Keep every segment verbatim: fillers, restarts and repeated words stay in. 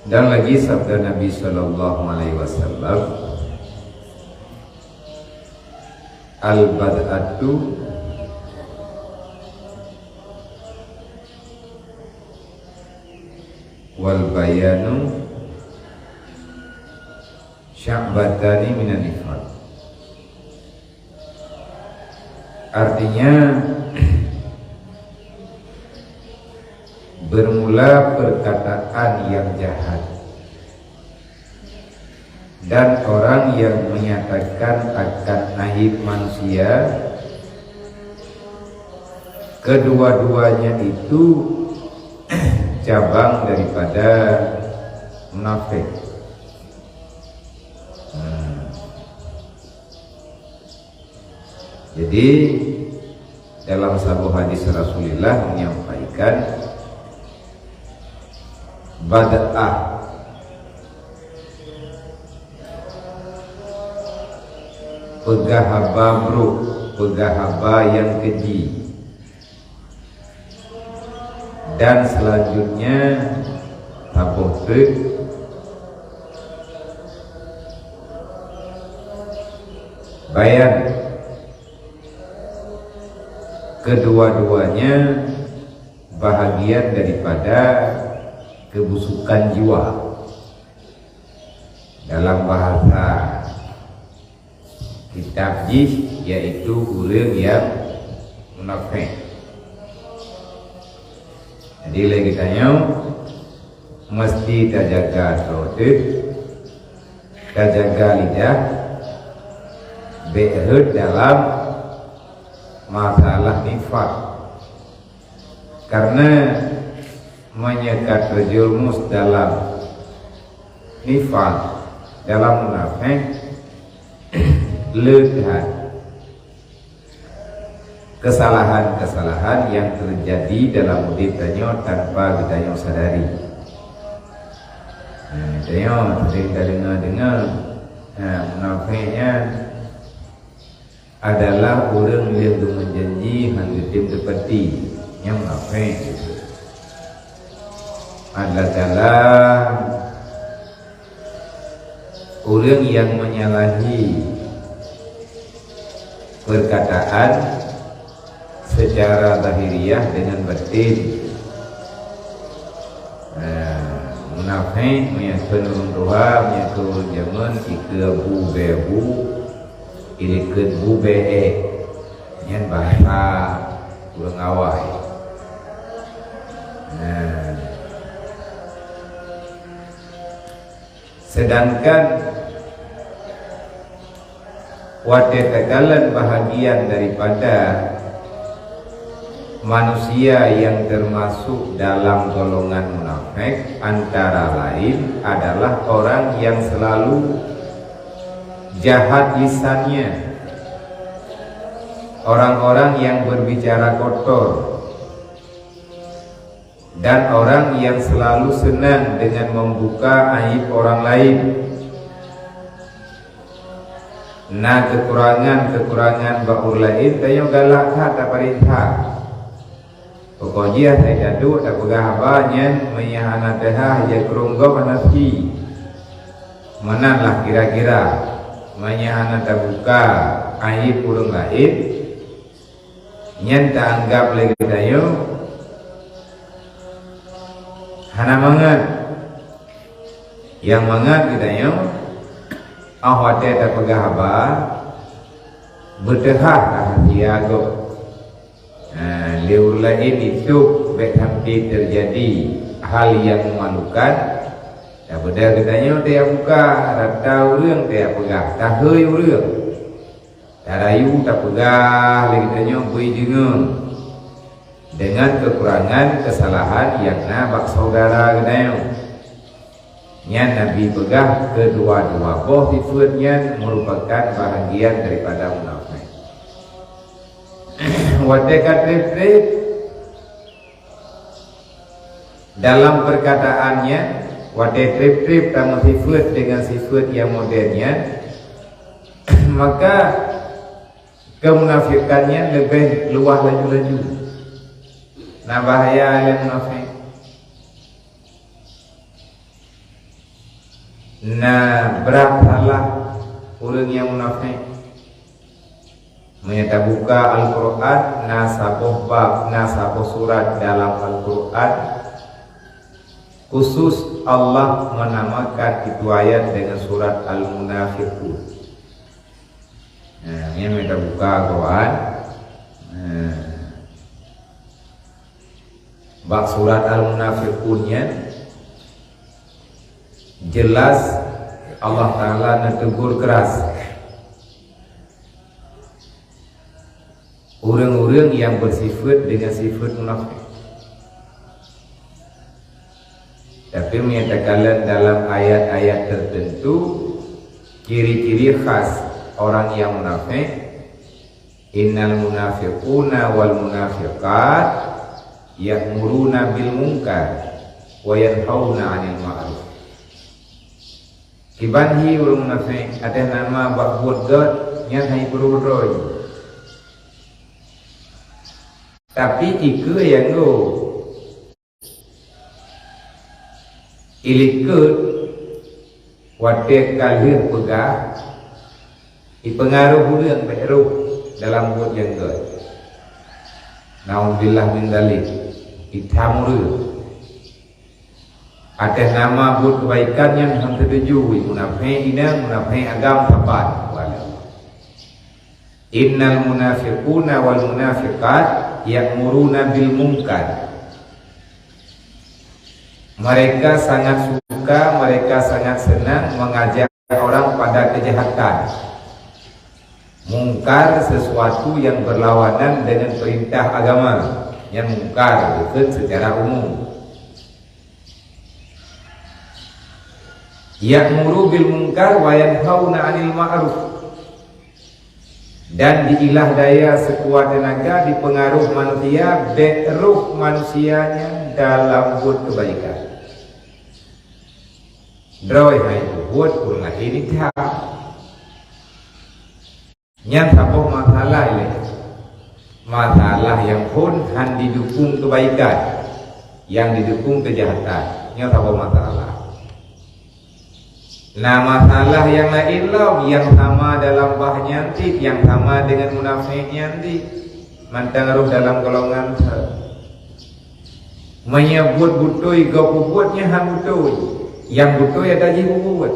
Dan lagi sabda Nabi sallallahu alaihi wasallam, "Al-bad'atu wal bayanu syu'batani minan nifaq." Artinya, bermula perkataan yang jahat dan orang yang menyatakan akan aib manusia, kedua-duanya itu cabang daripada munafik. Hmm. Jadi, dalam saboh hadis Rasulullah menyampaikan, bad'ah, peugah haba brok, peugah haba nyang keji. Dan selanjutnya, saboh teuk bayan. Kedua-duanya bahagian daripada kebusukan jiwa. Dalam bahasa kitab jih, yaitu ureuëng nyang munafék. Jadi, lé geutanyoe meusti tajaga droe teuh, tajaga lidah, bék rhot dalam masalah nifak. Karena meunyoe ka teujeurumus dalam nifak, dalam munafék, le that kesalahan-kesalahan yang terjadi dalam udép tanyoe tanpa geutanyoe sadari. Nah, tanyoe sering tadeungoe-deungoe, nah, munafék nyan adalah ureuëng nyang geumeujanji hana geutem teupati, nyan munafék. Adalah dalam ureuëng nyang menyalahi perkataan secara zahiriah dengan batin. Nah, munafék meunyoe keu ureuëng tuha, meunyoe keu ureuëng jameun, ikeue bu bée bu, ilikot bu bée ék. Nyan bahasa ureuëng awai. Nah. Sedangkan watée takalon bahagian daripada manusia yang termasuk dalam golongan munafék, antara lain adalah orang yang selalu jahat lisannya, orang-orang yang berbicara kotor, dan orang yang selalu senang dengan membuka aib orang lain. Na kekurangan-kekurangan bak ureuëng laén, tanyoe galak that tapeurintah. Pokok jih asai taduek tapeugah haba nyan, meunyoe hana teuhah, ya keurong gob hana si. Meunan lah kira-kira, meunyoe hana tabuka aib ureuëng laén, nyan taanggab lé geutanyoe hana mangat. Nyang mangat geutanyoe, óh watée tapeugah haba, beuteuhah rahsia gob. Nah, lé ureuëng laén itôb bék sampoe teujadi hal nyang meumalukan, tapeugah geutanyoe teuka buka, rata ureuëng teuka peugah, tahôi ureuëng. Tarayu tapeugah lé geutanyoe bui deungoe deungon keukurangan keusalahan nyang na bak syedara geutanyoe. Nyan Nabi peugah keudua-dua boh sifeuet nyan meurupakan bahagian daripada munafék. Watée ka treb-treb, dalam peurkataan nyan, watée treb-treb tameusifeuet deungon sifeuet nyang modern nyan, maka keumunafikan nyan leubeh luwah laju-laju. Na bahaya nyang munafék. Na brat salah ureuëng nyang munafék. Meunyoe tabuka Al-Qur'an, na saboh bab, na saboh surat dalam Al-Qur'an khusus Allah menamakan itu ayat dengan surat Al-Munafiqun. Nah, meunyoe tabuka Al-Qur'an, nah, bak surat Al-Munafiqun nyan jelas Allah Taala neutegur keras ureuëng-ureuëng nyang beusifeuet dengan sifeuet munafék. Tapi meunyoe takalon dalam ayat-ayat tertentu, ciri-ciri khas orang nyang munafék, "Innal munafiquna wal munafiqat ya'muruna bil munkar wa yanhauna 'anil ma'ruf." Kiban hi ureuëng munafék, até nama bak buet gét nyan hai peureuroe. Tapi ikeue nyang go. Ilikot watée ka lheueh peugah, ipeungaroh ureuëng bék roh dalam buet nyang gét. Naudzubillah min dzalik, itam ureuëng. Até nama buet keubaikan nyan han teutuju, munafék inong, munafék agam sapat. Innal munafiquna wal munafiqat ya'muruna bil munkar. Mereka sangat suka, mereka sangat senang mengajak orang pada kejahatan. Mungkar sesuatu yang berlawanan dengan perintah agama, yang mungkar bukan secara umum. Ya'muru bil munkar wa yanhauna 'anil ma'ruf. Dan diilah daya sekuat tenaga dipengaruh manusia, bék roh manusia nyan dalam buet keubaikan. Droe hai buet pun lagi nitha. Nyan saboh masalah ilée. Masalah nyang phon han didukung keubaikan, nyang didukung keujahatan. Nyoe saboh masalah. Na masalah nyang laén lom, nyang sama dalam bah nyan cit, nyang sama deungon munafék nyan cit. Mantong roh dalam golongan sa. Meunyoe buet beutôi gob peubuet nyan han beutôi, nyang beutôi ata jih peubuet.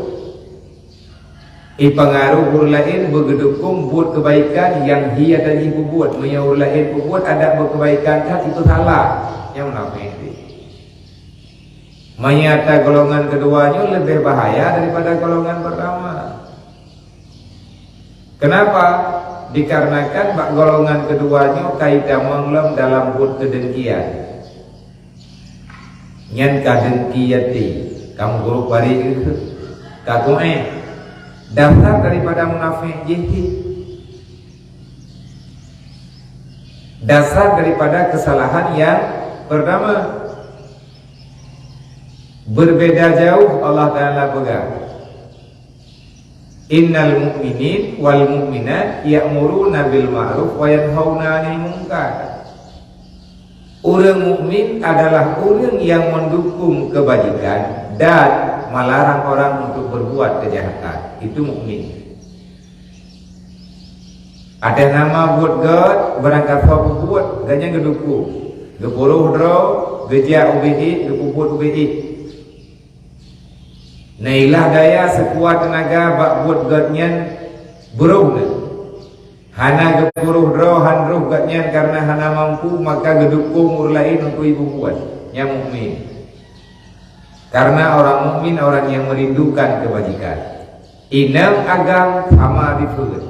Ipeungaroh ureuëng laén beugeudukong buet keubaikan nyang hi ata jih peubuet. Meunyoe ureuëng laén peubuet adak beukeubaikan that, itu salah. Nyang munafék. Meunyoe ata golongan keudua nyoe leubeh bahaya daripada golongan pertama. Kenapa? Dikarenakan bak golongan keudua nyoe ka itamong lom dalam buet keudengkian. Nyan ka dengki até, ka meugrok baré geuh, ka goéh. Dasar daripada munafék jih cit. Dasar daripada kesalahan yang pertama. Berbeda jauh Allah Taala peugah, "Innal mu'minin wal mu'minat ya'muruna bil ma'ruf wa yanhauna 'anil munkar." Ureuëng mukmin adalah ureuëng yang mendukung kebajikan dan melarang orang untuk berbuat kejahatan. Itu mukmin. Até nama buet gét, beurangkasoe peubuet, gobnyan geudukong. Geupuroh droe, geujak ubé ék, geupeubuet ubé ék. Neuilah daya seukuat teunaga bak buet gét nyan beurôh nyan. Hana geupuroh droe han roh gét nyan kareuna hana mampu, maka geudukong ureuëng laén untuk jipeubuet. Nyan mukmin. Karena orang mukmin orang yang merindukan kebajikan. Inong agam sama difeuet.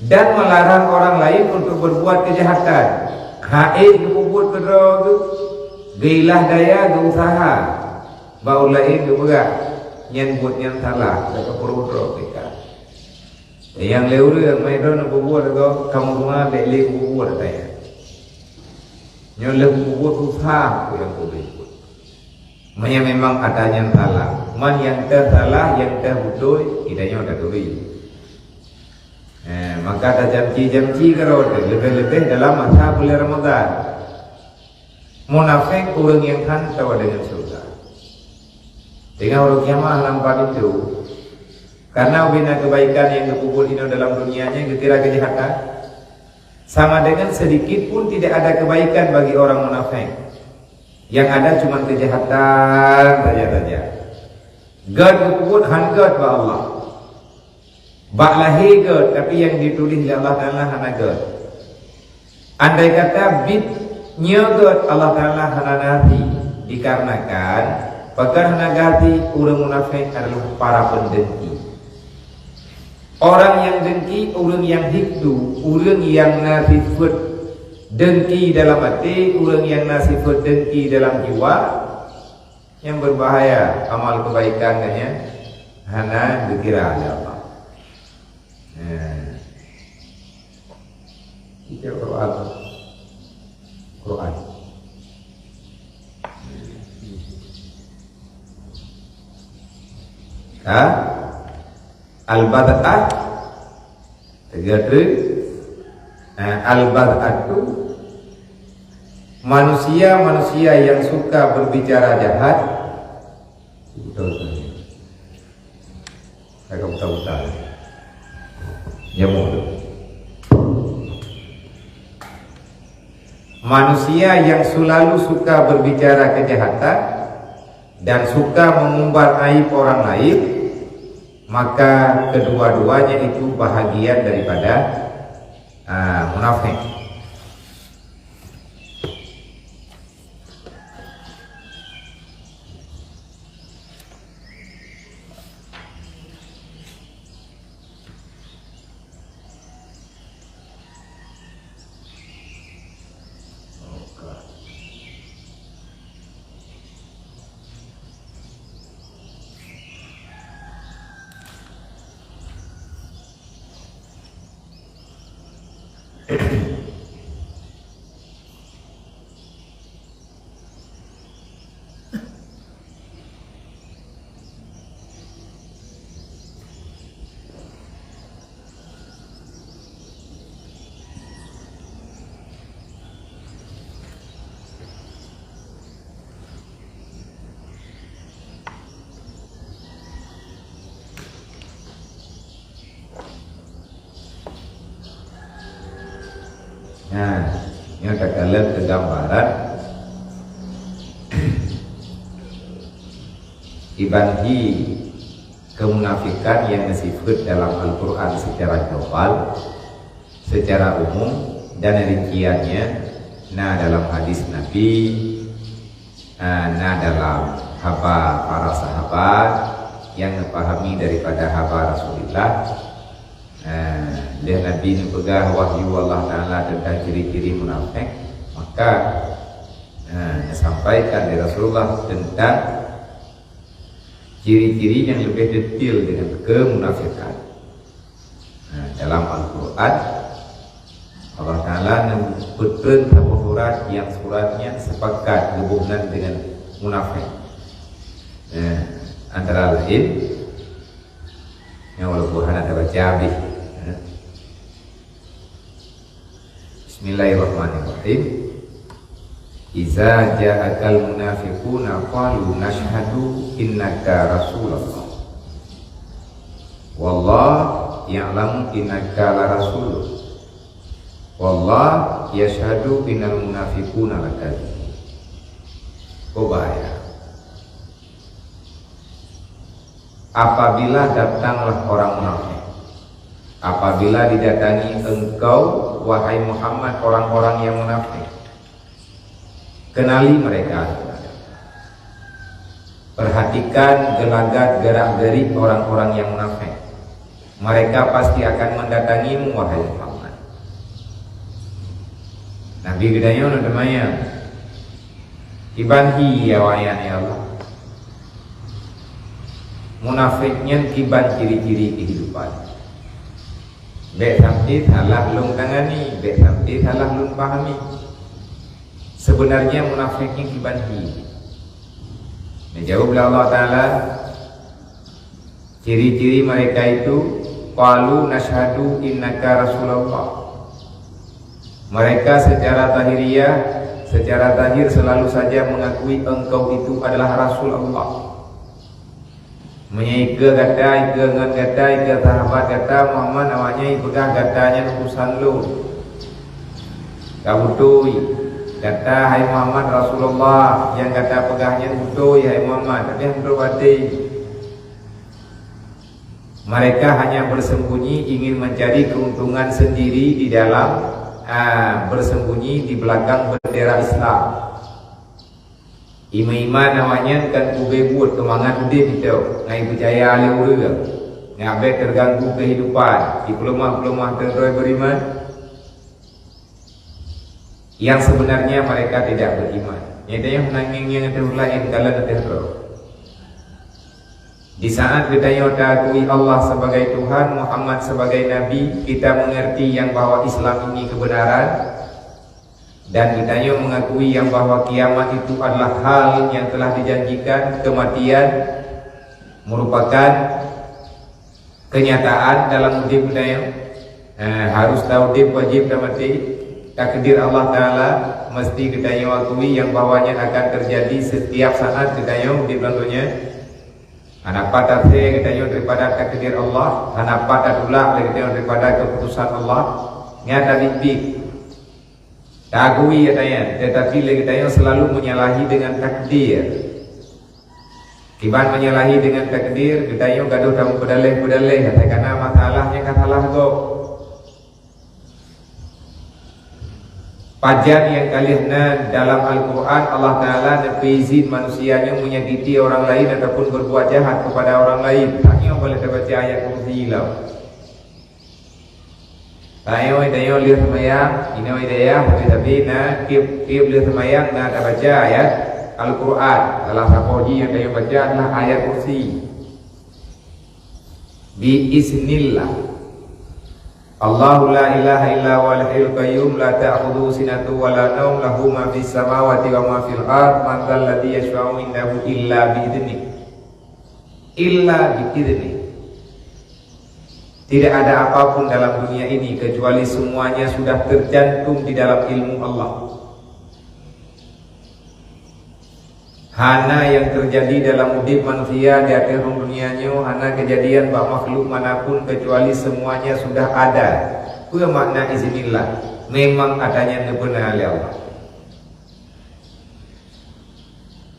Dan melarang orang lain untuk berbuat kejahatan. Hak ék geupeubuet keudroe geuh, geuilah daya geuusaha. Bak ureuëng laén geupeugah, nyan buet nyang salah, ka peurunoe droe teuka. Nyang lé ureuëng mai droe neupeubuet gob, kamoe teuma bék lé peubuet, kata nyan. Nyoe lheueh peubuet susah, peue nyang peubuet. Meunyoe memang ata nyan salah, man nyang teuh salah, nyang teuh beutôi, geutanyoe taturi. Eh, maka tajamci-jamci keudroe teuh, leubeh-leubeh dalam masa bulan Ramadhan. Munafék ureuëng nyang hántoe deungon syeuruga. Teungoh uroe kiamat lam padum tu, karena ubena kebaikan nyang geupeubuet inoe dalam dunia nyan geukira keujahatan, sama dengan sedikit pun tidak ada kebaikan bagi orang munafik. Yang ada cuma kejahatan saja-saja. Gét geupeubuet, han gét bak Allah. Bak lahé gét, tapi nyang dituléh lé Allah Taala hana gét. Andai kata bit nyoe gét, Allah Taala hana geuhati, dikarenakan pakon hana geuhati, ureuëng munafik adalah para peundengki. Orang nyang dengki, ureuëng nyang hikdu, ureuëng nyang na sifeuet dengki dalam até, ureuëng nyang na sifeuet dengki dalam jiwa, nyang beubahaya amal keubaikan geuh nyan hana geukira lé Allah. Nah. Kita Quran. Quran. Ha? Al-bad'ah. Tegatri. Nah, al-bad'ah tu manusia-manusia yang suka berbicara jahat. Betul, betul. Agak buta-buta. Nyamuk tu. Manusia yang selalu suka berbicara kejahatan dan suka mengumbar aib orang lain, maka kedua-duanya itu bahagian daripada, ah, munafik. Nah, nyoe takalon keu gambaran iban hi keumunafikan nyang geusifeuet dalam Al-Qur'an seucara global, seucara umum, dan rinciannya na dalam hadis Nabi, ah, na dalam haba para sahabat nyang geupahami daripada haba Rasulullah. Ah, lheueh Nabi neupeugah wahyu Allah Taala teuntang ciri-ciri munafék, maka, ah, neusampaikan lé Rasulullah teuntang ciri-ciri nyang leubeh detail deungon keumunafikan. Nah, dalam Al-Qur'an, Allah Taala neupeutreun saboh surat nyang surat nyan sepakat geuboh nan deungon munafék. Nah, antara lain, nyang walaupun hana tabaca habéh. Nah. Bismillahirrahmanirrahim. Iza ja'akal munafiquna qalu nashhadu innaka rasulullah. Wallahu ya'lamu innaka larasuluh. Wallahu yashhadu innal munafiquna lakadzibun. Oh, bahaya. Apabila datanglah orang munafék, apabila didatangi engkau, wahai Muhammad, orang-orang yang munafék, kenali mereka. Perhatikan gelagat gerak-gerik orang-orang yang munafék. Mereka pasti akan mendatangimu, wahai Muhammad. Nabi geutanyoe na teumanyong, "Kiban hi awaknyan, ya Allah? Munafék nyan kiban ciri-ciri keuhidupan? Bék sampai salah lôn tangani, bék sampai salah lôn pahami. Sebenarnya munafék nyan kiban hi?" Dijaweueb lé Allah Taala, ciri-ciri mereka itu, qalu nashhadu innaka rasulullah. Mereka secara zahiriah, secara zahir selalu saja mengakui engkau itu adalah Rasul Allah. Meunyoe ikeue gata, ikeue ngon gata, ikeue sahabat gata Muhammad, awaknyan ipeugah gata nyan utosan lôn. Ka beutôi, gata hai Muhammad Rasulullah, nyang gata peugah nyan beutôi hai Muhammad, tapi hana trok até. Mereka hanya bersembunyi ingin mencari keuntungan sendiri di dalam, ah, bersembunyi di belakang bendera Islam. Iman-iman awaknyan kan ubé buet keumangat udeb itu, ngai peucaya lé ureuëng, ngai abéh terganggu kehidupan, dipeuleumah-peuleumah teuroi beriman. Yang sebenarnya mereka tidak beriman. Nyata nyoe nanging nyang teuh laén kala teuh droe. Di saat geutanyoe taakui Allah sebagai Tuhan, Muhammad sebagai Nabi, kita mengerti yang bahwa Islam ini kebenaran, dan geutanyoe mengakui yang bahwa kiamat itu adalah hal yang telah dijanjikan, kematian merupakan kenyataan dalam udeb geutanyoe. Eh, harus taudeb wajib tamaté. Takdir Allah Ta'ala mesti geutanyoe akui yang bahwa nyan akan terjadi setiap saat geutanyoe udeb lam donya. Hana pat tasé geutanyoe daripada takdir Allah, hana pat tatulak lé geutanyoe daripada keputusan Allah. Nyan tabiet-biet. Taakui geutanyoe, tetapi lé geutanyoe selalu menyalahi dengan takdir. Kiban menyalahi dengan takdir, geutanyoe gadoh tameupeudaleh-peudaleh, asai kana masalah nyang ka salah gob. Pajan nyang ka lheueh na dalam Al-Quran, Allah Taala neupeuizin manusia nyoe menyakiti orang lain ataupun berbuat jahat kepada orang lain. Tanyoe boleh tabaca ayat kursi lom. Tanyoe, tanyoe lheueh seumayang, inoe dayah, tapi-tapi na tiep-tiep lheueh seumayang na tabaca ayat Al-Quran. Salah saboh jih nyang tanyoe baca adalah ayat kursi. Bi iznillah. Allahu la ilaha illa huwal hayyul qayyum, la ta'khudhuhu sinatun wa la naum, lahu ma fis samawati wa ma fil ard, man dzal ladzi yasyfa'u indahu illa bi idznih. Illa bi idznih. Tidak ada apapun dalam dunia ini kecuali semuanya sudah tercantum di dalam ilmu Allah. Hana nyang teujadi dalam udeb manusia di ateueh rhueng donya nyoe, hana keujadian bak makhluk manapun kecuali semuanya sudah ada. Peue makna iznillah? Memang ata nyan neupeuna lé Allah.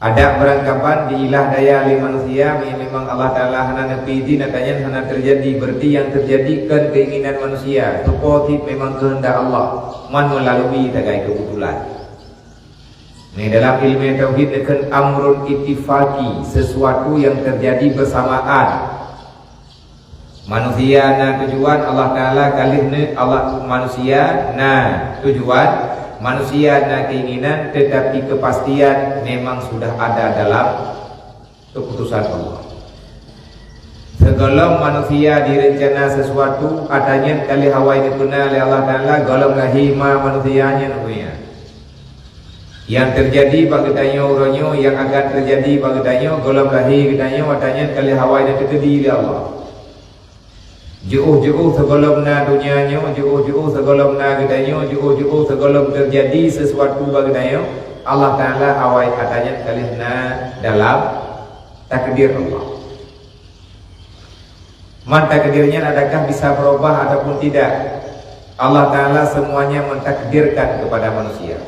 Adak beurangkaban diilah daya lé manusia, meunyoe memang Allah Taala hana neupeuizin, ata nyan hana teujadi. Berarti nyang teujadi kon keinginan manusia, teupeue cit memang keuheundak Allah, man meulalui sagai keubetulan. Nyoe dalam ilmu tauhid dikheun amrun ittifaqi, sesuatu yang terjadi bersamaan. Manusia na tujuan, Allah Taala ka lheueh neu-, Allah, manusia na tujuan, manusia na keinginan, tetapi kepastian memang sudah ada dalam keputusan Allah. Sigohlom manusia direncana sesuatu, ata nyan ka lheueh awai neupeuna lé Allah Taala, gohlom lahé ma manusia nyan, ubeue nyan. Nyang teujadi bak geutanyoe uroe nyoe, nyang akan teujadi bak geutanyoe gohlom lahé geutanyoe, ata nyan ka lheueh awai neuteukeubi lé Allah. Jiôh-jiôh sigohlom na donya nyoe, jiôh-jiôh sigohlom na geutanyoe, jiôh-jiôh sigohlom teujadi sesuatu bak geutanyoe, Allah Taala awai ata nyan ka lheueh na dalam takdir Allah. Man takdir nyan adakah bisa berubah ataupun tidak? Allah Taala semuanya mentakdirkan kepada manusia.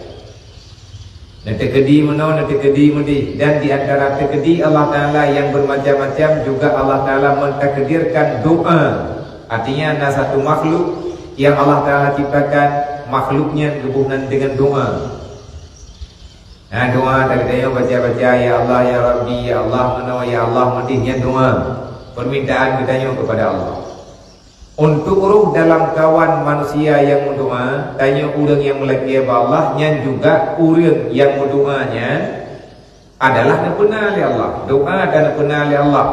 Neuteukeubi meunoe, neuteukeubi meudeh, dan di antara teukeudi Allah Taala yang bermacam-macam juga Allah Taala mentakdirkan doa. Artinya na satu makhluk yang Allah Taala ciptakan, makhluk nyan geuboh nan dengan doa. Nah, doa tadi tanyoe baca-baca, "Ya Allah, ya Rabbi, ya Allah meunoe, ya Allah meudeh," nyan doa. Permintaan geutanyoe kepada Allah. Untuk roh dalam kawan manusia nyang meudoa, tanyoe ureuëng nyang meulakée bak Allah, nyan juga ureuëng nyang meudoa nyan adalah neupeuna lé Allah. Doa dan neupeuna lé Allah.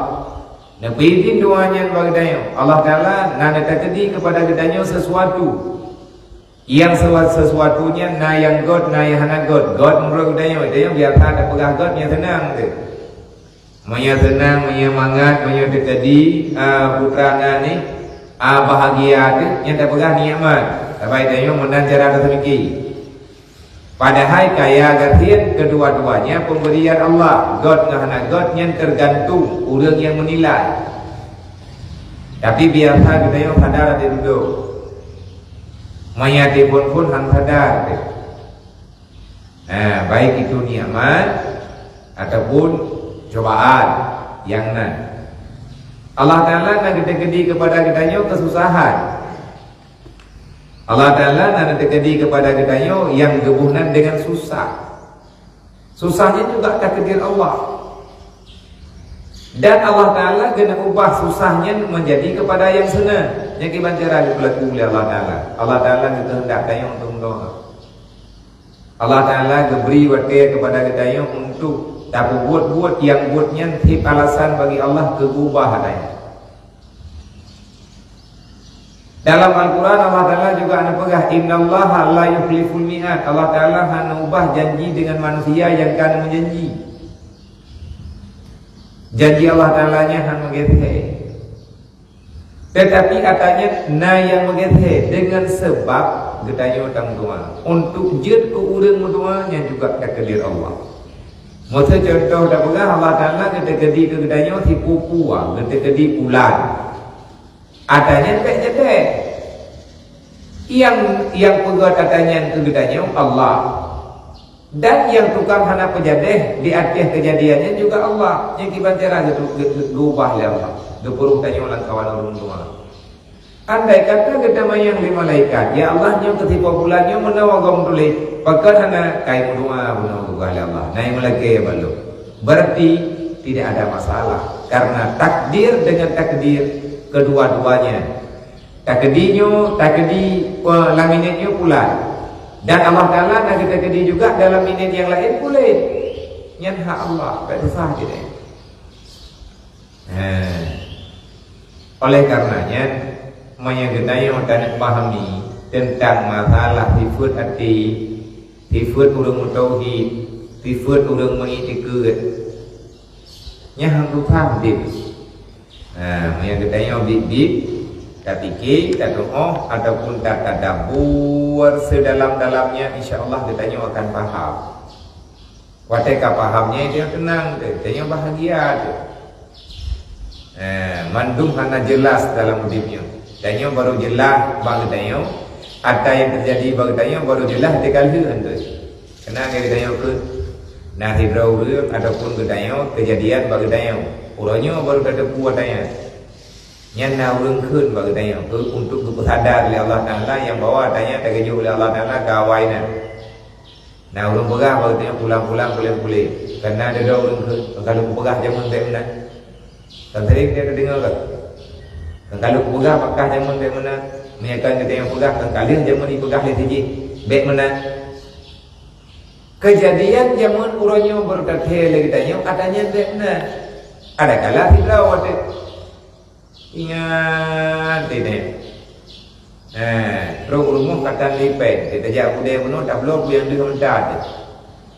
Neupeuizin doa nyan bak geutanyoe. Allah Taala na neuteukeudi kepada geutanyoe sesuatu. Nyang sewa-, sesuatu nyan na nyang gét, na nyang hana gét. Gét meunurot geutanyoe, geutanyoe biasa tapeugah gét nyang seunang teuh. Meunyoe seunang, meunyoe mangat, meunyoe teukeudi, a, putra na nih, a, bahagia teuh, nyan tapeugah nikmat. Saban geutanyoe meunan cara taseumiké. Padahai kaya gasien keudua-duanya pemberian Allah. Gét ngon hana gét nyan tergantung ureuëng nyang menilai. Tapi biasa geutanyoe sadar di dudoe. Manyang phon-phon han sadar deh. Nah, baik itu nikmat ataupun cobaan nyang na. Allah Taala na geuteukedi kepada geutanyoe keususahan. Allah Taala na geuteukedi kepada geutanyoe nyang geuboh nan dengan susah. Susah nyan juga takdir Allah. Dan Allah Taala geuneuk ubah susah nyan menjadi kepada nyang seunang. Nyan kiban cara geupeulaku lé Allah Taala. Allah Taala geukeuheundak tanyoe untuk meudoá. Allah Taala geubri watée kepada geutanyoe untuk tapeubuet buet nyang buet nyan cit alasan bagi Allah keu geubah tanyoe. Dalam Al-Quran Allah Taala juga neupeugah, "Innallaha la yukhliful mi'ad." Allah Taala hana ubah janji dengan manusia nyang ka meujanji. Janji Allah Taala nyan hana meugeusé. Tetapi atanya na nyang meugeusé dengan sebab geutanyoe tameudoá. Untuk jeuet keu ureuëng meudoá nyan juga takdir Allah. Miseu contoh tapeugah, Allah Taala geuteukedi keu geutanyoe sipupu, geuteukedi pulan. Atanya bék jadeh. Nyang nyang peugét atanya keu geutanyoe Allah. Dan nyang tukang hana peujadeh di ateueh keujadian nyan juga Allah. Nyang kiban cara geu- geu- geu- geubah lé Allah. Geupeureuh tanyoe lam kawan ureuëng tuha. Andai kata geutamanyong lé malaikat, "Ya Allah, nyoe keu sipoh bulan nyoe meunoe gob tuléh, pakon hana?" Ka meudoá meunoe geubah lé Allah. Na meulakée bak lôn. Berarti tidak ada masalah karena takdir dengan takdir kedua-duanya. Takedi nyoe, takedi, eh, lam inét nyoe pulan. Dan Allah Taala na geuteukedi juga dalam inét nyang laén puléh. Nyan hak Allah, bék susah jih. Nah, oleh karena nyan, meunyoe geutanyoe taneuk pahami teuntang masalah sifeuet até, sifeuet ureuëng meutauhid, sifeuet ureuëng meuiktikeut, nyan han susah udeb. Nah, meunyoe geutanyoe biet-biet tapike, tatuoh ataupun tatadabur seudalam-dalamnya, insya Allah geutanyoe akan paham. Watée ka paham nyan, geutanyoe teunang teuh, geutanyoe bahagia teuh. Eh, mandum hana jeulaih dalam udeb nyoe. Tanyoe barô jeulaih bak geutanyoe, ata nyang teujadi bak geutanyoe barô jeulaih teuka lheueh teuh. Keunan geutanyoe kheun, na sidroe ureuëng ataupun geutanyoe keujadian bak geutanyoe. Uroe nyoe barô tateupeue ata nyan. Nyan na ureuëng kheun bak geutanyoe keu untuk geupeusadar lé Allah Taala nyang bahwa ata nyan tageujok lé Allah Taala keu awai na. Na ureuëng peugah bak geutanyoe pulang-pulang puléh-puléh. Keunan dudoe ureuëng kheun, ka lheueh kupeugah jameun bék meunan. Ka sering tadeungoe ka? Ka lheueh kupeugah bak kah jameun bék meunan. Meunyoe kon geutanyoe peugah, ka lheueh jameun jipeugah lé si jih bék meunan. Keujadian jameun uroe nyoe barô tathée lé geutanyoe, ata nyan bék meunan. Adakala sidroe watée ingat teuh nyan. Eh, trok u rumoh ka tan lé péng, teuh tajak u keude bunoe tabloe peue nyang deuh meuta teuh.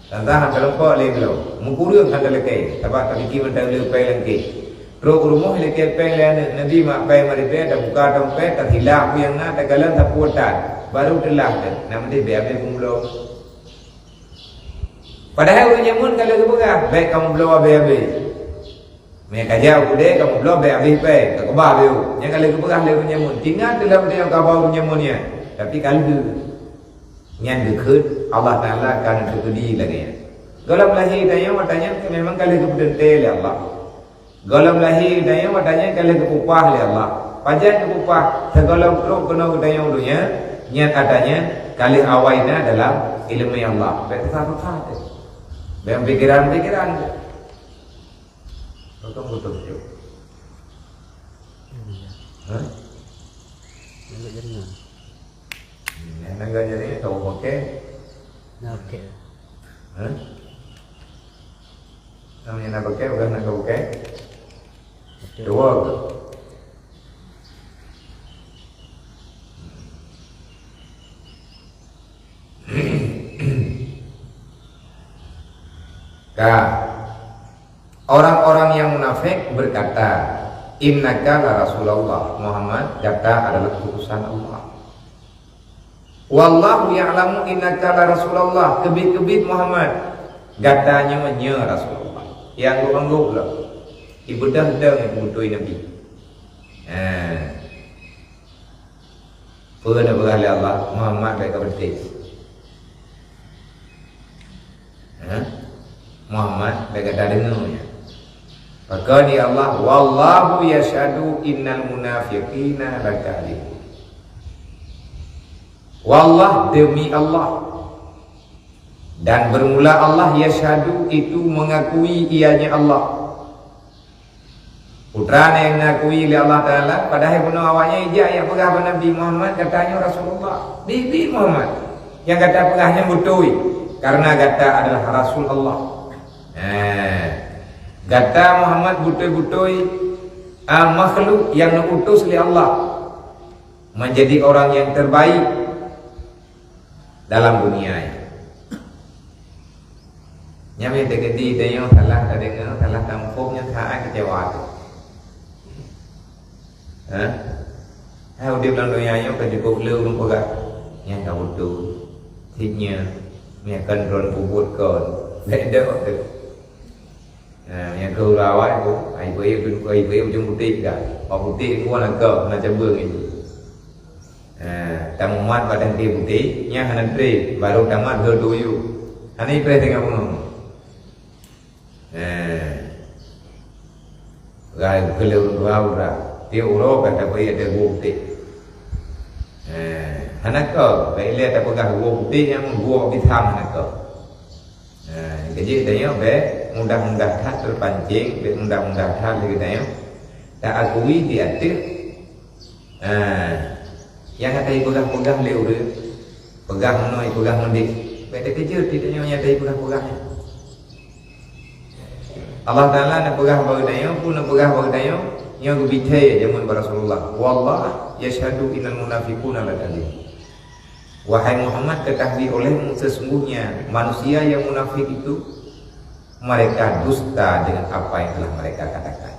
Tantang han taleumpok lé bloe, meukureueng han talakée, sabab tapike mantong le péng lam kéh. Trok u rumoh ilakée péng lé aneuëk, neubi mak péng maribée, tabuka dompet, tasilak peue nyang na, takalon sapeue tan, barô teulah teuh, na meudeh bék abéh peubloe. Padahai ureuëng jameun ka lheueh geupeugah, "Bék kamoe bloe abéh-abéh." Meunyoe ka jak u keude, kamoe bloe bék abéh péng, ka keubah abéh. Nyan ka lheueh geupeugah lé ureuëng jameun. Ingat teuh lam teungoh kaba ureuëng jameun nyan, tapi ka lheueh. Nyan geukheun Allah Taala ka neuteukeudi lagée nyan. Gohlom lahé tanyoe ata nyan memang ka lheueh geupeuteuntée lé Allah. Gohlom lahé tanyoe ata nyan ka lheueh geupeupah lé Allah. Pajan geupeupah, sigohlom trok keunoe geutanyoe u donya, nyan ata nyan ka lheueh awai na dalam iéleumé Allah. Bék susah-susah teuh. Bék pikiran-pikiran teuh. Potong beutôi tu. Hah? Nangkak jaringan. Nangkak jaringan tahu pakai? Nah, oke. Hah? Namanya nak pakai, bukan nak pakai? Betul. Dua ke? Ka. Orang-orang yang munafik berkata, "Innaka la Rasulullah, Muhammad, gata adalah utusan Allah." "Wallahu ya'lamu innaka la Rasulullah." Keubiet-keubiet Muhammad, gata nyoe, nyoe Rasulullah. Nyang anggôk-anggôk lom. Ibeudôh dong nyang beutôi Nabi. Ha. Peue na peugah lé Allah, Muhammad bèk ka peunténg. Ha? Muhammad, bèk gata deungoe nyan. Pakon di Allah, "Wallahu yashhadu innal munafiqina lakadhibun." Wallah, demi Allah. Dan bermula Allah, yashhadu, itu mengakui ianya Allah. Putra nyang neukui lé Allah Taala, padahai bunoe awaknyan ijak jak peugah bak Nabi Muhammad, gata nyoe Rasulullah. Biet-biet Muhammad, nyang gata peugah nyan beutôi, karena gata adalah Rasul Allah. Eh, gata Muhammad beutôi-beutôi, ah, makhluk nyang neuutus lé Allah menjadi orang yang terbaik dalam dunia nyoe. Nyan meuteukedi tanyoe salah tadeungoe, salah tamuphom nyan saát keucewa teuh. Ha? Hai udép lam donya nyoe ka jikôb le ureueng peugah, "Nyan ka beutôi. Cit nyoe, nyan kon droe peubuet kon." Bèk dok teuh. Ha, nyang keu uroe awai tu, ai beu, ai beu ujong putéh ka. Bak putéh tu na keu, na cabeueng itu. Ha, tamumat bak tangke putéh, nyan hana trép, barô tamat lheueh tuyu. Hana ipreh tengah bunoe. Ha. Rai keu lheueh dua uroe. Tiep uroe ka tapeuék ateueh gua putéh. Ha, hana keu, bèk ilèe tapeugah gua putéh nyang gua bitham hana keu. Nah, jadi tanyoe bèk mudah-mudah that terpancing, bèk mudah-mudah that lé geutanyoe taakui di ateueh, ah, nyang ka tapeugah-peugah lé ureueng, peugah meunoe, peugah meudéh. Bèk takeujeuet di tanyoe nyang tapeugah-peugah nyan. Allah Taala neupeugah bak geutanyoe, peue neupeugah bak geutanyoe, nyoe geubithèe jameun bak Rasulullah. "Wallah yashhadu innal munafiquna lakadhibun." Wahai Muhammad, ketahui olehmu sesungguhnya manusia yang munafik itu, mereka dusta dengan apa yang telah mereka katakan.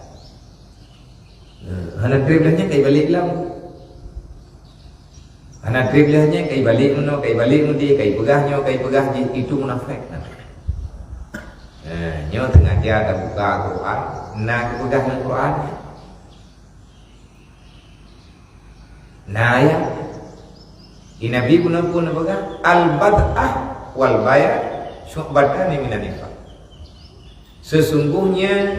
Nah, hana trép lheueh nyan kai balek lom. Hana trép lheueh nyan kai balek meunoe, kai balek meudéh, kai peugah nyoe, kai peugah jih, itu munafik. Nah, nyoe teungaja tabuka Quran, na geupeugah lam Quran. Nah, ya. Di Nabi pun, pun peugah, "Al-bad'ah wal baya' syu'batani minan nifaq." Sesungguhnya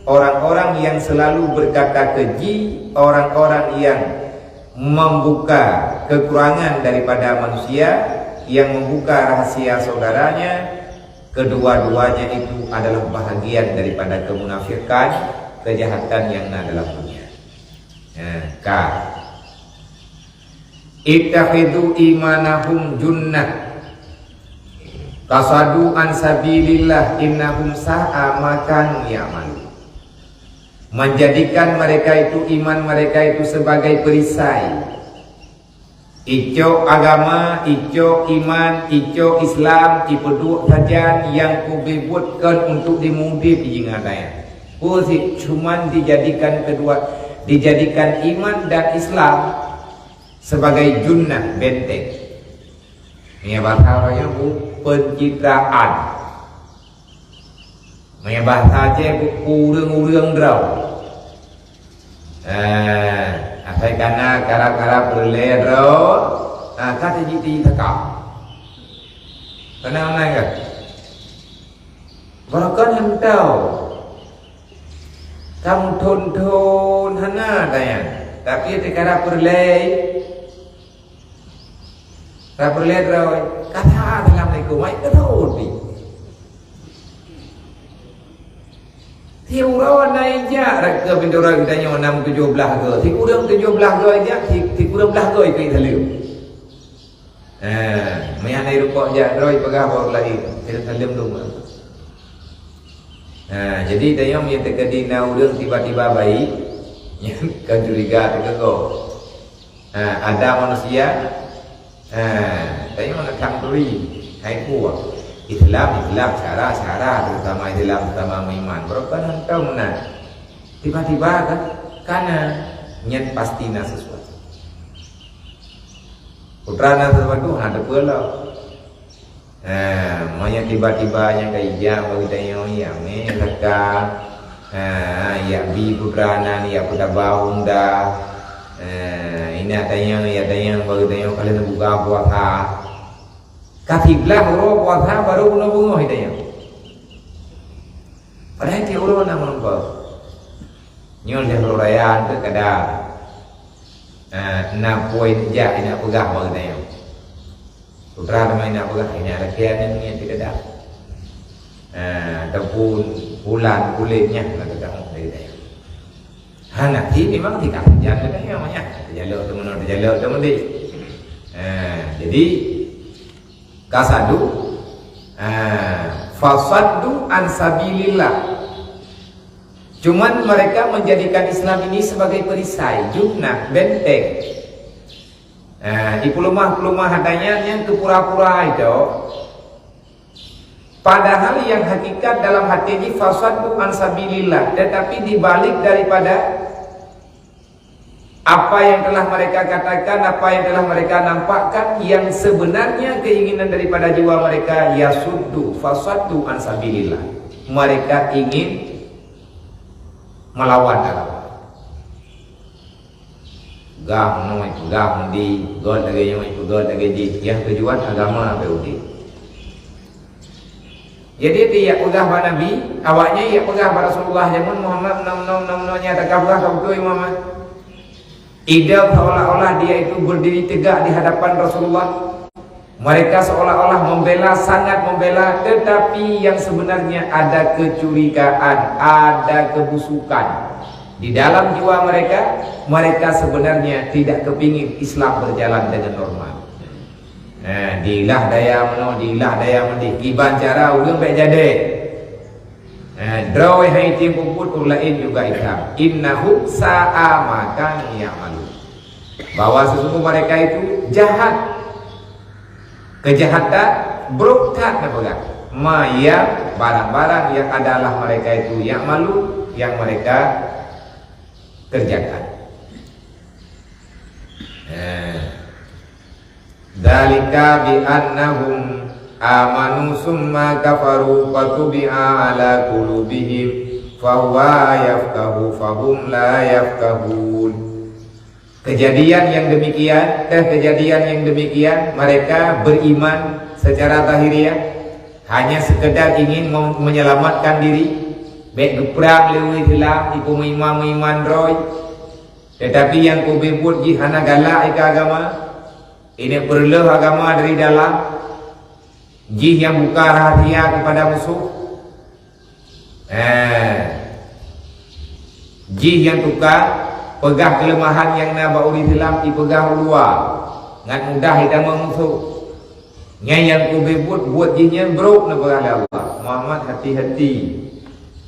orang-orang yang selalu berkata keji, orang-orang yang membuka kekurangan daripada manusia, yang membuka rahasia saudaranya, kedua-duanya itu adalah bahagian daripada kemunafikan, kejahatan yang na dalam dunia. Nah, ka. "Ittakhidhu imanahum junnah. Qasadu an sabilillah innahum sa'a ma kanu ya'malun." Menjadikan mereka itu, iman mereka itu sebagai perisai. Icok agama, icok iman, icok Islam, ipeuduek sajan nyang kubuet kon untuk dimude pijingan ayat. Peue cit cuman dijadikan kedua, dijadikan iman dan Islam sebagai junnah, benteng. Meunyoe bahasa Melayu, pencitraan. Meunyoe bahasa Aceh, ureueng-ureueng droe. Eh, asai kana karab-karab peureulèe droe, ah, ka teujik-teujik teuka. Kana meunan ka? Barokon hantom. Ka meuthon-thon hana tanyan. Tapi teuka karab peureulèe, Ka peureulèe droe, ka that assalamualaikum, ai keu thôn pih. Siuroe na ijak, rot keu pintoe droe geutanyoe na meutujoh blah goe. Sikureueng tujoh blah goe ijak, si, sikureueng blah goe ikôt saleuem. Ha, meuiah na irukok jak droe, peugah bak ureueng laén, saleuem dum. Ha, jadi tanyoe meunyoe teukeudi na ureueng tiba-tiba baik, nyan ka curiga teuka goe. Ha, ada manusia, ha, tanyoe na tham turi, hai peue. Islam, Islam, syara, syara, terutama Islam, terutama meuiman. Barokon hantom na. Tiba-tiba kan, kana, nyan pasti na sesuatu. Putra na sesuatu, hana teupeue lom. Ha, meunyoe tiba-tiba nyang ka ijak bagi tanyoe, ya meh zaka. Ha, ya bi putra nan, ya peutaba unda. Ha, inak tanyoe, ya tanyoe bagi tanyoe ka lheueh buka puasa. Ka siblaih uroe puasa baru bunoe beungoh tanyoe. Padahai tiep uroe na meurumpok. Nyoe lheueh uroe raya tu kada. Ha, na poin jak inak peugah bagi tanyoe. Putra teuma inak peugah, inak lakée nyan nyan teudedah. Ha, ataupun bulan, buleuen nyan na teudedah dari dayah. Hana, ti memang tingkat hujan ke dayah nyan. Terjalok teuma, terjalok teuma deh. Ha, jadi, kasadu, ha, fasaddu an sabilillah. Cuman mereka menjadikan Islam ini sebagai perisai, jumnah, benteng. Eh, ipeuleumah-peuleumah hata nyan, nyan keu pura-pura itu. Padahal yang hakikat dalam hati jih fasaddu an sabilillah, tetapi di balik daripada apa yang telah mereka katakan, apa yang telah mereka nampakkan, yang sebenarnya keinginan daripada jiwa mereka yasuddu, fasaddu an sabilillah. Mereka ingin melawan agama. Peugah meunoe, peugah meudi, peugah lagée nyoe, peugah lagée jih, nyang tujuan agama beu udeb. Jadi, tiep peugah bak Nabi, awaknyan jak peugah bak Rasulullah, jameun Muhammad, meunoe, meunoe, meunoe, meunoe nyang ka peugah ka beutôi Muhammad. Idong seolah-olah dia itu berdiri tegak di hadapan Rasulullah. Mereka seolah-olah membela, sangat membela, tetapi yang sebenarnya ada kecurigaan, ada kebusukan. Di dalam jiwa mereka, mereka sebenarnya tidak kepingin Islam berjalan dengan normal. Eh, dilah daya meunoe, dilah daya meudeh. Kiban cara ureuëng bék jadi. Eh, droe hai tim peubuet ureuëng laén juga Islam. Innahum sa'a ma kanu ya'malun. Bahwa sesungguh mereka itu jahat. Kejahatan brok that na peugah. Ma ya, barang-barang yang adalah mereka itu ya'malun, yang mereka kerjakan. Eh. Dzalika bi annahum amanu summa kafaru fatubi'a ala qulubihim fahuwa yafqahu fahum la yafqahun. Kejadian yang demikian, eh, kejadian yang demikian, mereka beriman secara zahiriah, hanya sekedar ingin mem-, menyelamatkan diri, bék geuprang lé ureuëng Islam, ipeumeuiman-meuiman droe. Tetapi nyang keubeubeuet jih hana galak ika agama, ini peureuloh agama dari dalam, jih nyang buka rahasia kepada musuh. Eh, jih nyang tuka peugah keuleumahan nyang na bak ureuëng Islam ipeugah u luwa, ngat mudah itamong musoh. Nyan nyang keubeubeuet buet jih nyan brok neupeugah lé Allah. Muhammad, hati-hati,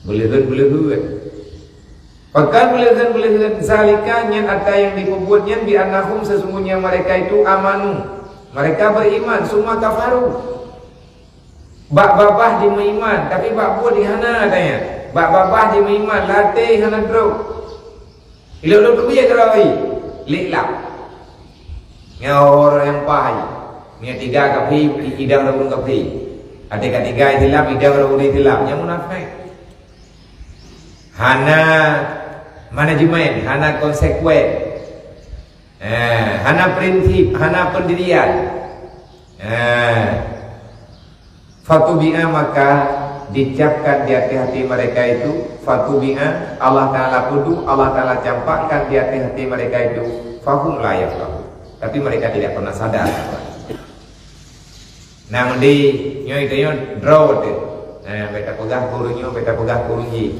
beuleuheun-beuleuheun. Pakon beuleuheun-beuleuheun? Zalika, nyan ata nyang dipeubuet nyan, bi annahum, sesungguhnya mereka itu, amanu, mereka beriman, summa kafaru. Bak babah jimeuiman, tapi bak buet jih hana, katanya. Bak babah jimeuiman, lam até hana trok. Ilok-ilok tu bujé keurawi, lik lap. Nyoe orang nyang paih. Nyoe tiga kafé, idang ureuëng kafé. Até ka tiga Islam, idang ureuëng Islam. Nyang munafék. Hana manajemen, hana konsekuen. Eh, hana prinsip, hana pendirian. Eh, fatubi'a, maka dicapkan di atas hati mereka itu, fatubi'a, Allah Ta'ala peuduek, Allah Ta'ala campakkan di atas hati mereka itu, fahum la yafqahun. Tapi mereka tidak pernah sadar. Nang di nyoe tanyoe droe teuh. Eh, bék tapeugah keu ureuëng nyoe, bék tapeugah keu ureuëng jih.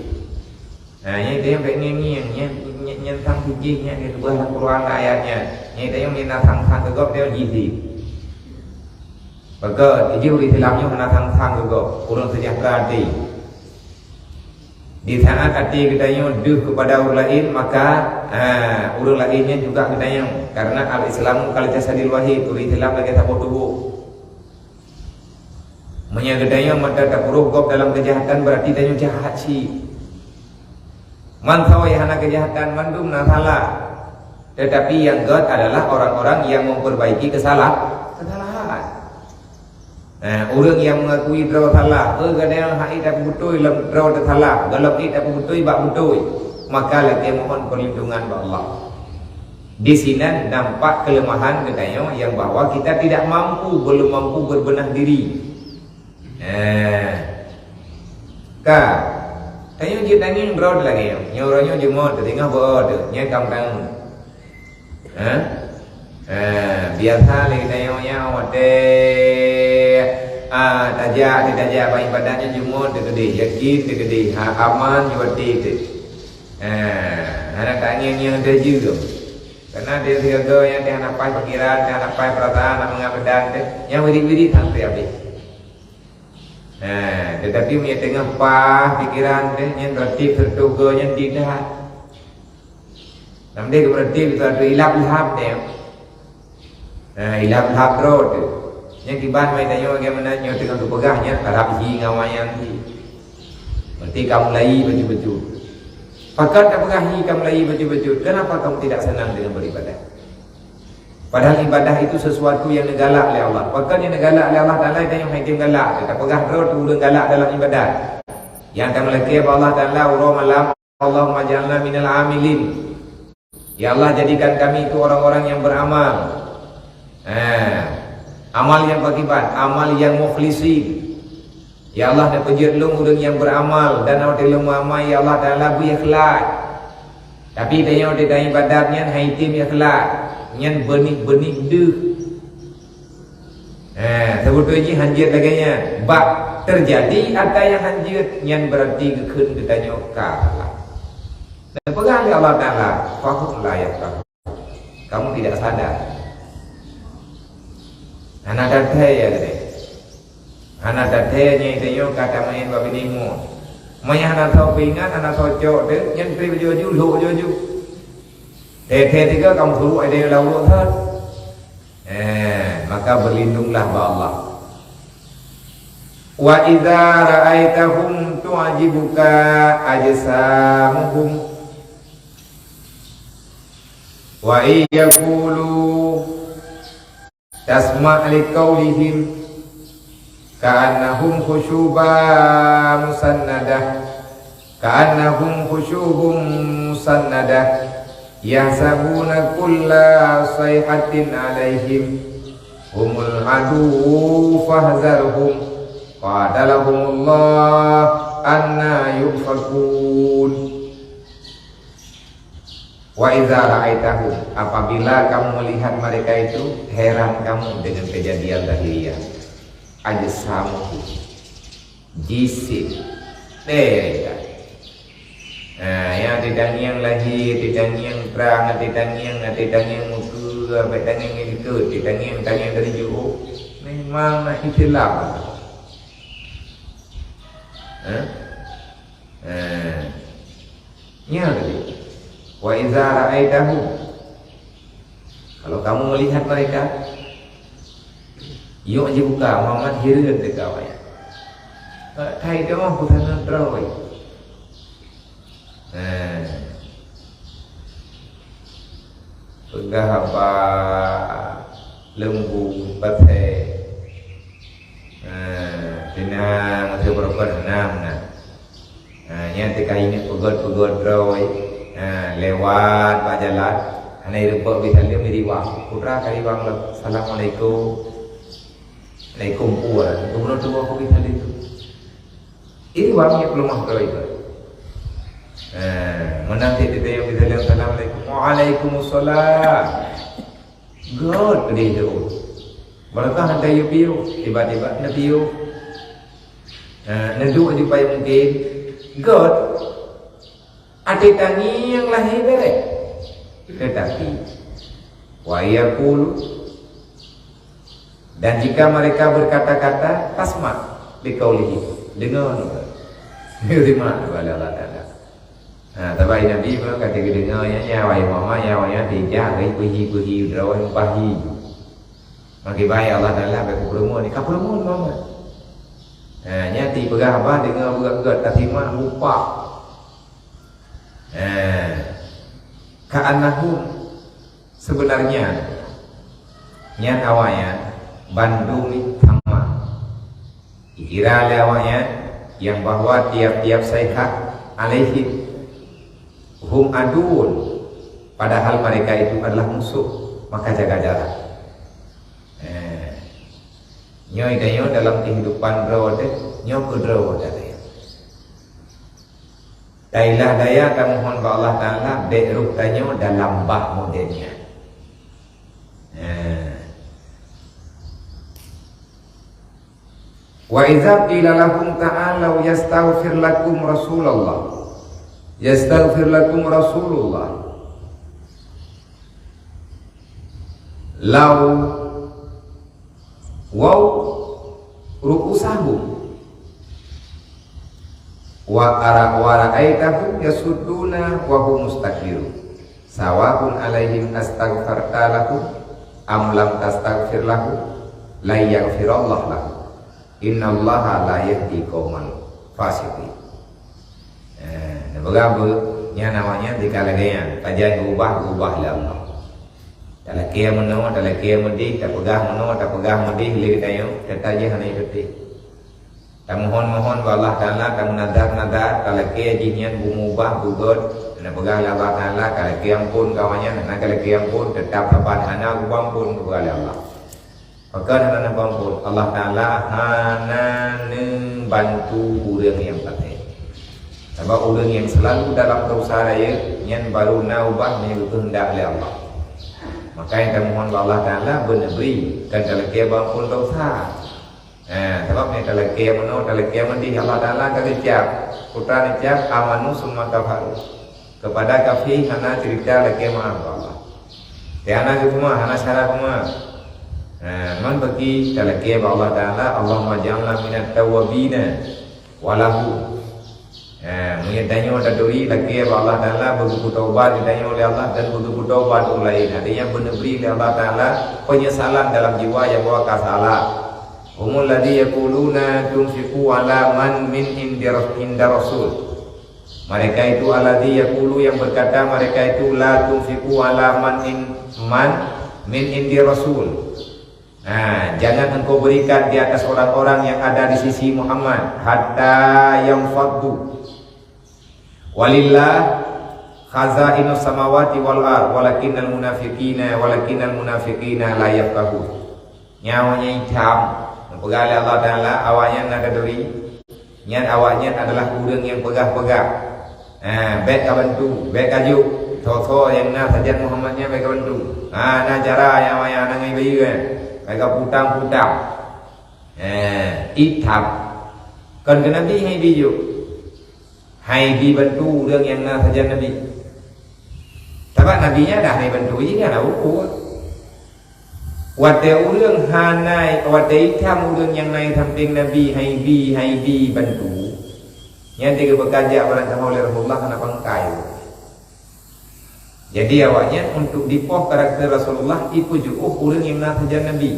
Nah, nyan tanyoe bék ngieng-ngieng, nyan, nyan, nyan sang sijih, nyan geupeugah lam Quran ayat nyan. Nyan tanyoe mina sang-sang keu gob, tanyoe jih sih. Maka, jih ureuëng Islam nyoe hana sang-sang keu gob, ureuëng sejahtera até. Di saat até geutanyoe deuh kepada ureuëng laén, maka, ha, ureuëng laén nyan juga geutanyoe. Karena al-Islamu kal jasadil wahid, ureuëng Islam lagée saboh tuboh. Meunyoe geutanyoe meuteumé tapeurôh gob dalam keujahatan, berarti tanyoe jahat cit. Mantong nyang hana keujahatan, mandum na salah. Tetapi nyang gét adalah orang-orang yang memperbaiki kesalah-, kesalahan. Nah, ureuëng nyang mengakui droe salah, "Eh, kadang hai tapeubeutôi lom droe teusalah, gohlom hai tapeubeutôi bak beutôi," maka lakée mohon perlindungan bak Allah. Di sinan nampak kelemahan geutanyoe nyang bahwa kita tidak mampu, belum mampu berbenah diri. Eh. Ka. Tanyoe jeuet tangieng droe lagée nyoe. Nyoe uroe nyoe jeuet mot, teudeungoe beu teuh. Nyan ka meutangieng. Eh? Eh, biasa lé tanyoe nyan watée, ah, tajak, tajak bak ibadat nyoe jeuet mot teukeudeh, yakin teukeudeh, ha, aman jeuet teuh. Eh, hana tangieng nyang teujeue. Karena dia siaga nyang teuh hana paih pikiran, teuh hana paih perasaan, hana mangat meudan teuh. Nyang wirit-wirit sampai habéh. Nah, tetapi meunyoe teungoh paih pikiran teuh, nyan berarti seureutôh goe nyan tidak. Nam deh berarti beutôi ilap-ilap teuh. Nah, ilap-ilap droe teuh. Nyang kiban mai tanyoe bagaimana nyoe teungoh geupeugah nyan, harab hi ngon awak nyan hi. Berarti kamu mulai bacut-bacut. Pakon tapeugah hi kamu mulai bacut-bacut? Kenapa kamu tidak senang dengan beribadah? Padahal ibadah itu sesuatu yang neugalak lé Allah. Pakon nyang neugalak lé Allah Taala, tanyoe hai tém galak. Tapeugah droe teuh ureuëng galak dalam ibadat. Nyang tameulakée bak Allah Taala uroe malam, "Allahumma ja'alna minal amilin." Ya Allah, jadikan kami itu orang-orang yang beramal. Eh, amal nyang pakriban, amal nyang mukhlisin. Ya Allah, neupeujeuet lôn ureuëng nyang beramal, dan watée lôn meuamai, ya Allah Taala, beu ikhlas. Tapi tanyoe watée ibadat nyan hai tém ikhlas, nyan beunih-beunih deuh. Eh, seubeutôi jih hanjeuet lagée nyan. Bak teujadi atra nyang hanjeuet, nyan berarti geukheun geutanyoe kalah. Neupeugah lé Allah Taala, "Fahum la yafqahun." Kamu tidak sadar. Hana tathée ya teuh. Hana tathée nyang tanyoe ka tameuén bak binèh mo. Meunyo hana soe peuingat, hana soe cok teuh, nyan trép baju-baju, lhok baju-baju. Thée-thée tiga kamu suruh ada yang lawa that. Eh, maka berlindunglah bak Allah. Wa idza ra'aitahum tu'jibuka ajsamuhum. Wa in yaqulu tasma' liqaulihim ka'annahum khusyubun musannadah. Ka'annahum khusyubun musannadah, yahsabuna kulla sayhatin 'alaihim humul 'aduwwu fahdharhum, qatalahumullah, anna yufakun. Wa idza ra'aitahum, apabila kamu melihat mereka itu, heran kamu dengan kejadian lahiriah. Ajsamuhum. Jisim. Beda. Ha, nyang ati tangieng lahé, ati tangieng trang, ati tangieng, ati tangieng muka, ati tangieng nyan dikeue, ati tangieng, tangieng dari Johor. Memang na istilah. Ha? Ha. Nyan tadi. Wa iza ra'aitahum. Kalau kamu melihat mereka, yu'jibuka, Muhammad, hireuen teuka awaknyan. Hai teuma busana droe. Nah. Peugah haba lembu pasai. Nah, tenang, masa beureukat tenang, nah. Ha, nyan teuka ingat peugöt-peugöt droe. Ha, lewat bak jalan, hana ireubek geusaleuem, iriwang. Putra ka riwang lom, "Assalamualaikum." "Alaikum." Gubunur tuboh geusaleuem tu. Iriwang nyan peuleumah droe tu. Ha, meunan cit teuka geusaleuem, "Assalamualaikum." "Waalaikumsalam." Göt keudeh tu. Barokah hana piôh-piôh, tiba-tiba na piôh. Ha, neuduek jumpa nyang mungken. Göt. Até tangieng lahé beret. Tetapi, wa yaqulu, dan jika mereka berkata-kata, tasma' liqaulihi, deungoe. Terima oleh Allah Taala. Ha, tapi Nabi pun kata geudeungoe nyan, nyan awai mama, nyan awai nyan tijak, ri peuhi-peuhi droe pahi. Maka baik Allah Taala bak peureumeun, ka peureumeun mama. Ha, nyan ti peugah haba deungoe beugöt-göt, tasimak rupa. Ha. Ka'annahum Sebenarnya, nyan awaknyan bandum nyan sama. Dikira lé awaknyan nyang bahwa tiap-tiap sayhah alaihim hum aduun, padahal mereka itu adalah musuh, maka jaga jarak. Eh, nyoe tanyoe dalam kehidupan droe teuh, nyoe keu droe teuh. Tailah daya tamohon bak Allah Taala, bék roh tanyoe dalam bah model nyan. Eh. Wa idza qila lahum ta'alau yastaghfir lakum Rasulullah. Yastaghfir lakum Rasulullah. Lau waw ru'usahum wa ara-, wa ra'aitahum yasudduna wa hum mustakbirun. Sawa'un 'alaihim astaghfarta lahum am lam tastaghfir lahum, la yaghfirallahu lahum. Innallaha la yahdi qaumal fasiqin. Eh, neupeugah beu, nyan awaknyan tika lagée nyan, pajan geubah, geubah lé Allah. Talakée meunoe, talakée meudeh, tapeugah meunoe, tapeugah meudeh lé geutanyoe, teutap jih hana teuntée. Tamohon-mohon bak Allah Taala, tameunadar-nadar, talakée jih nyan beumubah, beugét, neupeugah lé Allah Taala, kalakée amphon keu awaknyan, hana kalakée amphon, teutap saban hana geuba amphon, neupeugah lé Allah. Pakon hana neuba amphon? Allah Taala hana neubantu ureuëng nyang patéh. Sabab ureuëng nyang seulalu dalam desya rayeuk, nyan barô na ubah nyang geukeuheundak lé Allah. Maka nyang tamohon bak Allah Taala beuneubri, kon talakée ba amphon desya. Ha, sabab nyang talakée meunoe, talakée meudeh, Allah Taala ka geucab. Peue neucab, amanu summa kafaru. Keupada kafé hana ceurita lakée meu'ah bak Allah. Teuh hana geupeumeu'ah, hana syara peumeu'ah. Nah, man bagi talakée bak Allah Taala, Allahumma ja'alna minat tawwabina wa lahu. Nah, meunyoe tanyoe taturi lakée bak Allah Taala, beugeupeutobat tanyoe lé Allah dan beugeupeutobat ureuëng laén. Artinya beuneubri lé Allah Taala penyesalan dalam jiwa nyang bahwa ka salah. Humul ladzi yaquluna tunfiqu ala man min indir-, inda rasul. Mereka itu alladzi yaqulu yang berkata, mereka itu la tunfiqu ala man in, man min indi rasul. Nah, jangan engkau berikan di atas orang-orang yang ada di sisi Muhammad hatta yanfaddu. Walillah khazainus samawati wal ard walakinnal munafiqina walakinnal munafiqina la yafqahun. Nyan awaknyan itam, neupeugah lé Allah Taala, awaknyan na taturi. Nyan awaknyan adalah ureuëng nyang peugah-peugah. Ha, bék ka bantu, bék ka jok. Soe-soe nyang na sajan Muhammad nyan bék ka bantu. Ha, na cara nyang awaknyan na ngai bayeue, bék ka putang-putang. Ha, itam. Kon keu Nabi hai bijok. Hai jibantu ureuëng nyang na sajan Nabi. Sabab Nabi nyan dah hai bantu jih, hana ukur. Watée ureuëng hana, watée itam ureuëng nyang na sampéng Nabi hai bi, hai bi bantu, nyan teuk geupeukajak barang kaho lé Rasulullah hana pangkai. Jadi awaknyan untuk dipoh karakter Rasulullah, ipeujuoh ureuëng nyang na sajan Nabi.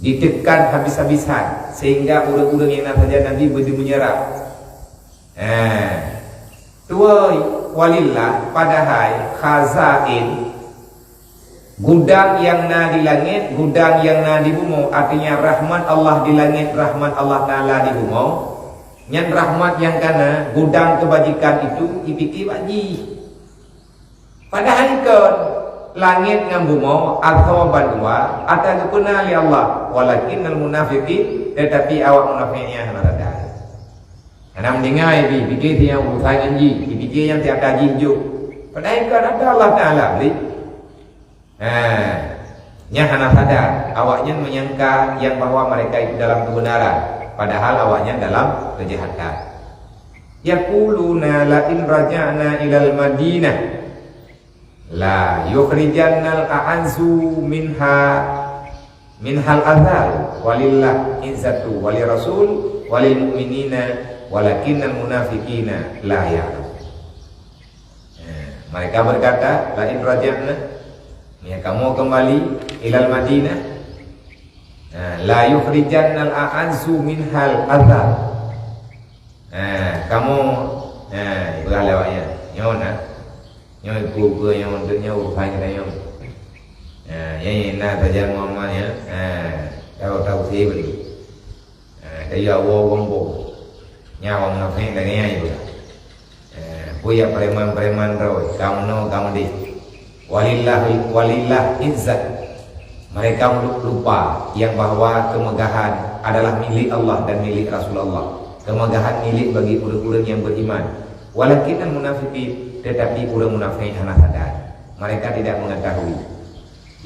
Ditekan habis-habisan sehingga ureuëng-ureuëng nyang na sajan Nabi beudeuh meunyeurah. Eh, tuwoi, walillah, padahai khazain, gudang nyang na di langét, gudang nyang na di bumoe, artinya rahmat Allah di langét, rahmat Allah Taala di bumoe, nyan rahmat nyang kana gudang keubajikan itu ipike bak jih. Padahai kon, langét ngon bumoe asoe bandua ata geupeuna lé Allah, walakinnal munafiqin, teutapi awak munafék nyan hana sadar. Hana meuninggai pih, pike sinyang urusan ngon jih, dipike nyang siata jih jok. Padahai kon ata Allah Taala bri. Ha, nyan hana sadar, awaknyan menyangka yang bahwa mereka itu dalam kebenaran, padahal awaknyan dalam kejahatan. Yaquluna la in raja'na ilal Madinah la yukhrijannal a'azzu minha, minhal azal, walillah izzatu wali rasul walil mu'minina walakinnal munafiqina la ya'lamun. Eh, mereka berkata, la in raja'na, ya kamu kembali ilal Madinah, eh, la yukhrijannal a'azzu minhal azal. Eh, kamu, eh, beurah lewat ya. Nyoe na. Nyoe ibu-ibu nyoe untuk nyoe urusan kita nyoe. Eh, na sajan Muhammad ya. Eh, tahu-tahu sih beli. Eh, kayu awo wong po. Nyawa munafik dah ni ayo. Eh, buya preman-preman roi, kamu no, kamu di. Walillah, walillah izzat. Mereka lupa yang bahwa kemegahan adalah milik Allah dan milik Rasulullah. Kemegahan milik bagi orang-orang yang beriman. Walakinnal munafiqin, tetapi orang munafik hana sadar. Mereka tidak mengetahui.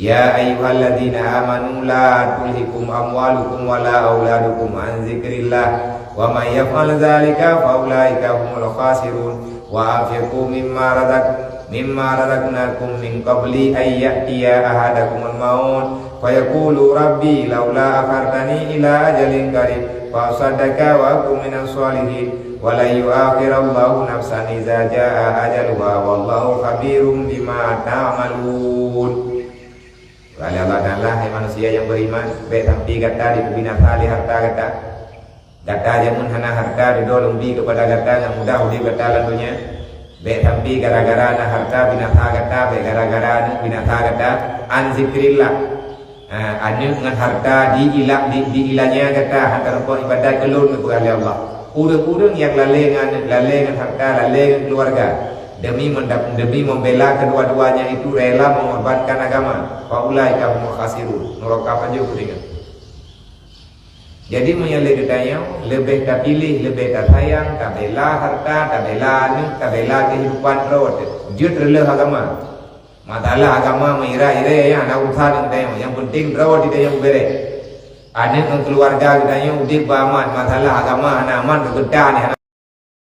Ya ayyuhalladzina amanu la tulhikum amwalukum wala auladukum an dzikrillah, wa may yaf'al dzalika faulaika humul khasirun. Wa anfiqu mimma razaq-, mimma razaqnakum min qabli an ya'tiya ahadakumul maut fayaqulu rabbi laula akhartani ila ajalin qarib fa asaddaqa wa akun minas shalihin. Wa lan yu'akhirallahu nafsan idza jaa ajaluha wallahu khabirum bima ta'malun. Kata Allah Taala, "Hai manusia yang beriman, bèk sampai gata dipeubinasa lé harta gata. Gata jameun hana harta, dudoe lôn bi keupada gata ngon mudah udép gata lam donya. Bèk sampai gara-gara na harta binasa gata, bèk gara-gara aneuk binasa gata, an zikrillah." Ha, aneuk ngon harta diila-, di-, diilanya gata, hana tarumpok ibadat keu lôn, geupeugah lé Allah. Ureueng-ureueng nyang lalè ngon aneuk, lalè ngon harta, lalè ngon keuluwarga, demi mendap-, demi membela kedua-duanya itu rela mengorbankan agama, faulaika humul khasirun. Nuraka pajoh keudeungoe. Jadi, meunyoe lé geutanyoe, leubeh tapiléh, leubeh tasayang, tabela harta, tabela aneuk, tabela kehidupan droe teuh, jeuet reuloh agama. Masalah agama meuira-ira nyan hana urusan ngon geutanyoe. Nyang penting droe teuh geutanyoe beureh. Aneuk ngon keuluwarga geutanyoe udép beu aman, masalah agama hana aman, keu geutanyoe hana